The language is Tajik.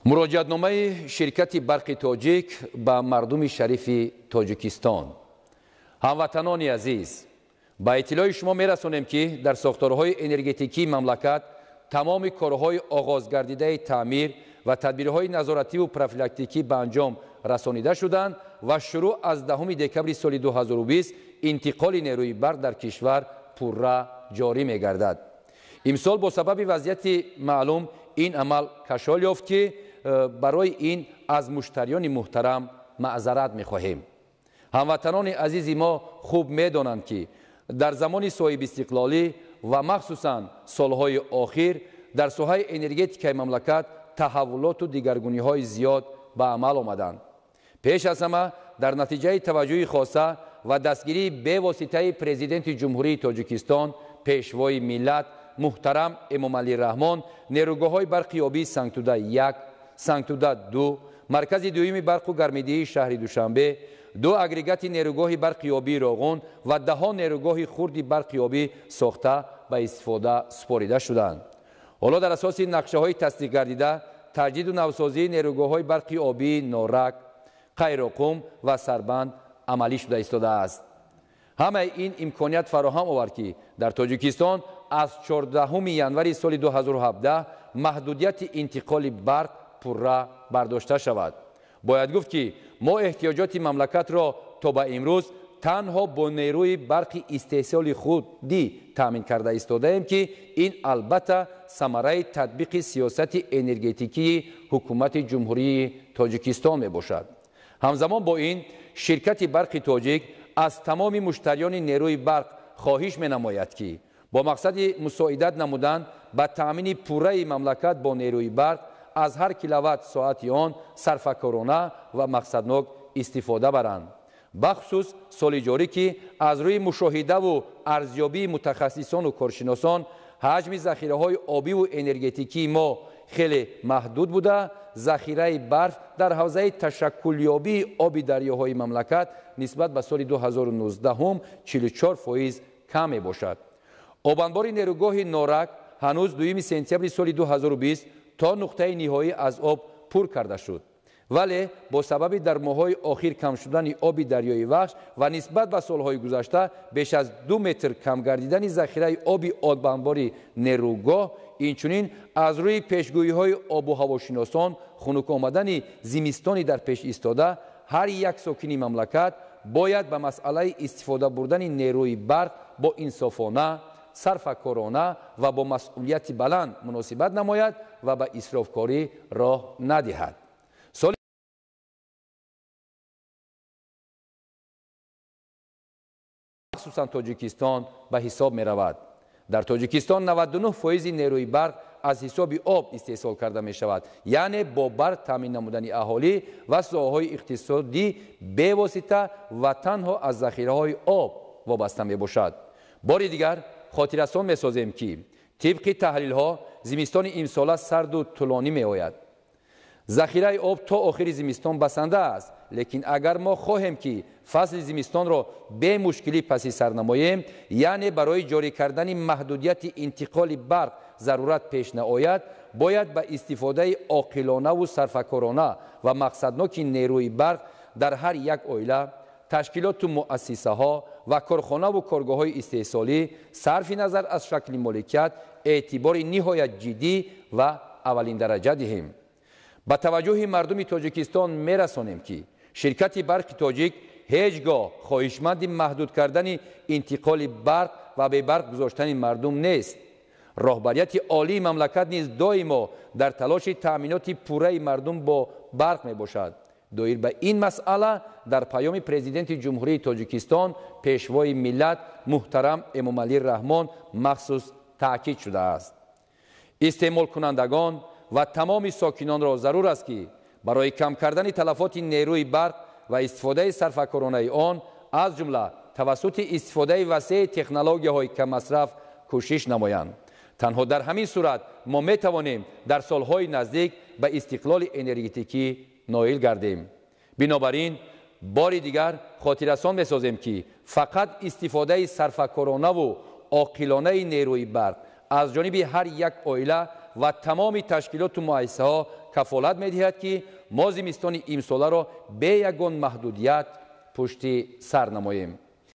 Муроҷиатномаи ширкати Барқи Тоҷик ба мардуми шарифи Тоҷикистон. Ҳамватанони азиз, ба иттилои шумо мерасонем, ки дар сохторҳои энергетикии мамлакат тамоми корҳои оғозгардидаи таъмир ва тадбирҳои назоративу профилактикӣ ба анҷом расонида шуданд ва шурӯъ аз 10 декабри соли 2020 интиқоли нерӯи барқ дар кишвар пурра ҷорӣ мегардад. Имсол бо сабаби вазъияти маълум ин амал кашол ёфт, ки барои ин аз муштариёни муҳтарам маъзарат мехоҳем. Ҳамватанони азизи мо хуб медонанд, ки дар замони соҳибистиқлолӣ ва махсусан солҳои охир дар соҳаи энергетикаи мамлакат таҳаввулоту дигаргуниҳои зиёд ба амал омаданд. Пеш аз ҳама дар натиҷаи таваҷҷӯҳи хоса ва дастгирии бевоситаи Президенти Ҷумҳурии Тоҷикистон, Пешвои миллат муҳтарам Эмомалӣ Раҳмон, нерӯгоҳҳои барқи обии Сангтуда 1, Сангтуда 2, маркази дуюми барқу гармидиҳии шаҳри Душанбе, 2 агрегати нерӯгоҳи барқи обии Роғун ва даҳо нерӯгоҳи хурди барқи обӣ сохта ба истифода супорида шуданд. Ҳоло дар асоси нақшаҳои тасдиқгардида таҷдиду навсозии нерӯгоҳҳои барқи обии Норак, Қайроқум ва Сарбанд амалӣ шуда истодааст. Ҳамаи ин имконият фароҳам овард, ки дар Тоҷикистон аз 14 январи соли 2017 маҳдудияти интиқоли барқ пурра бардошта шавад. Бояд гуфт, ки мо эҳтиёҷоти мамлакатро то ба имрӯз танҳо бо нерӯи барқи истеҳсоли худӣ таъмин карда истодаем, ки ин албатта самараи татбиқи сиёсати энергетикии ҳукумати Ҷумҳурии Тоҷикистон мебошад. Ҳамзамон бо ин ширкати Барқи Тоҷик аз тамоми муштариёни нерӯи барқ хоҳиш менамояд, ки бо мақсади мусоидат намудан ба таъмини пурраи мамлакат бо нерӯи барқ аз ҳар киловатт соати он сарфакорона ва мақсаднок истифода баранд. Бахусус соли ҷорӣ, ки аз рӯи мушоҳидаву арзёбии мутахассисону коршиносон ҳаҷми захираҳои обиву энергетикии мо хеле маҳдуд буда, захираи барф дар ҳавзаи ташаккулёбии оби дарёҳои мамлакат нисбат ба соли 2019 44% кам мебошад. Обанбори нерӯгоҳи Норак ҳанӯз 2 сентябри соли 2020 то нуқтаи ниҳоӣ аз об пур карда шуд. Вале бо сабаби дар моҳҳои охир кам шудани оби дарёи Вахш ва нисбат ба солҳои гузашта беш аз 2 метр кам гардидани захираи оби обанбори нерӯгоҳ, инчунин аз рӯи пешгӯиҳои обу ҳавошиносон хунук омадани зимистони дар пеш истода, ҳар як сокини мамлакат бояд ба масъалаи истифода бурдани нерӯи барқ бо инсофона, сарфакорона ва бо масъулияти баланд муносибат намояд ва ба исрофкорӣ роҳ надиҳад. Соли махсусан Тоҷикистон ба ҳисоб меравад. Дар Тоҷикистон 99% нерӯи барқ аз ҳисоби об истеҳсол карда мешавад, яъне бо барқ таъмин намудани аҳолӣ ва соҳаҳои иқтисодӣ бевосита ва танҳо аз захираҳои об вобаста мебошад. Бори дигар хотиррасон месозем, ки тибқи таҳлилҳо зимистони имсола сарду тӯлонӣ меояд. Захираи об то охири зимистон басанда аст, лекин агар мо хоҳем, ки фасли зимистонро бемушкилӣ паси сар намоем, яъне барои ҷорӣ кардани маҳдудияти интиқоли барқ зарурат пеш наояд, бояд ба истифодаи оқилонаву сарфакорона ва мақсадноки нерӯи барқ дар ҳар як оила, ташкилоту муассисаҳо ва корхонаву коргоҳҳои истеҳсолӣ сарфи назар аз шакли моликият эътибори ниҳоят ҷиддӣ ва аввалиндараҷа диҳем. Ба таваҷҷӯҳи мардуми Тоҷикистон мерасонем, ки ширкати Барқи Тоҷик ҳеҷ гоҳ хоҳишманди маҳдуд кардани интиқоли барқ ва бебарқ гузоштани мардум нест. Роҳбарияти олии мамлакат низ доимо дар талоши таъминоти пурраи мардум бо барқ мебошад. Доир ба ин масъала дар паёми Президенти Ҷумҳурии Тоҷикистон, Пешвои миллат муҳтарам Эмомалӣ Раҳмон махсус таъкид шудааст. Истеъмолкунандагон ва тамоми сокинонро зарур аст, ки барои кам кардани талафоти нерӯи барқ ва истифодаи сарфакоронаи он, аз ҷумла тавассути истифодаи васеи технологияҳои каммасраф кӯшиш намоянд. Танҳо дар ҳамин сурат мо метавонем дар солҳои наздик ба истиқлоли энергетикӣ ноил гардем. Бинобар ин бори дигар хотиррасон месозем, ки фақат истифодаи сарфакоронаву оқилонаи нерӯи барқ аз ҷониби ҳар як оила Ва тамоми ташкилоту муассисаҳо кафолат медиҳад, ки мо зимистони имсоларо бе ягон маҳдудият пушти сар намоем.